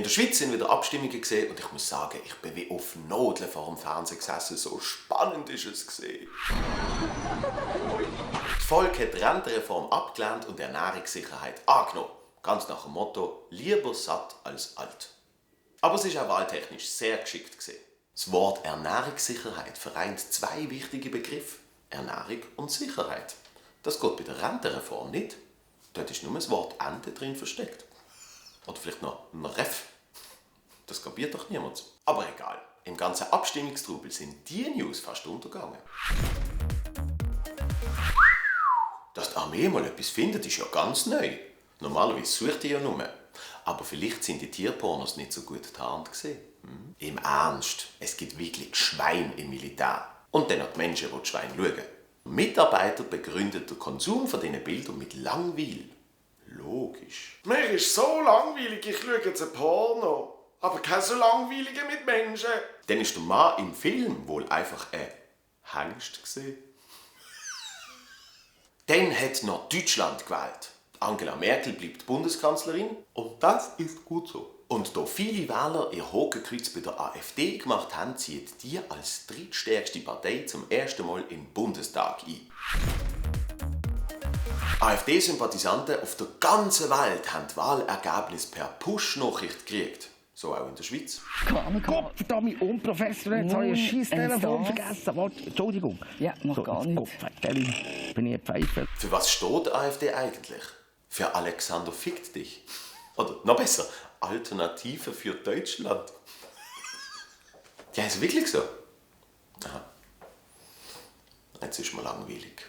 der Schweiz sind wieder Abstimmungen gesehen und ich muss sagen, ich bin wie auf Nodeln vor dem Fernsehen gesessen. So spannend ist es gesehen. Das Volk hat die Rentenreform abgelehnt und Ernährungssicherheit angenommen. Ganz nach dem Motto, lieber satt als alt. Aber es ist auch wahltechnisch sehr geschickt gesehen. Das Wort Ernährungssicherheit vereint zwei wichtige Begriffe. Ernährung und Sicherheit. Das geht bei der Rentenreform nicht. Dort ist nur das Wort Ente drin versteckt. Oder vielleicht noch ein Ref. Das kapiert doch niemand. Aber egal. Im ganzen Abstimmungstrubel sind die News fast untergegangen. Dass die Armee mal etwas findet, ist ja ganz neu. Normalerweise sucht die ja nur. Aber vielleicht sind die Tierpornos nicht so gut getarnt gewesen. Im Ernst, es gibt wirklich Schwein im Militär. Und dann auch die Menschen, die die Schweine schauen. Mitarbeiter begründen den Konsum von diesen Bildern mit Langweil. Logisch. Mir ist so langweilig, ich schaue jetzt ein Porno. Aber kein so langweiliger mit Menschen. Dann ist der Mann im Film wohl einfach ein Hengst gesehen. Dann hat noch Deutschland gewählt. Angela Merkel bleibt Bundeskanzlerin und das ist gut so. Und da viele Wähler ihr Hakenkreuz bei der AfD gemacht haben, zieht die als drittstärkste Partei zum ersten Mal im Bundestag ein. AfD-Sympathisanten auf der ganzen Welt haben die Wahlergebnisse per Push-Nachricht gekriegt. So auch in der Schweiz. Gott, verdammt unprofessionell. Jetzt habe ich ein scheiß Telefon vergessen. Warte, Entschuldigung. Ja, noch gar nicht. Gott, verdammt, bin ich ein Pfeifer. Für was steht die AfD eigentlich? Für Alexander fickt dich. Oder noch besser, Alternative für Deutschland. Ja, ist wirklich so. Aha. Jetzt ist mir langweilig.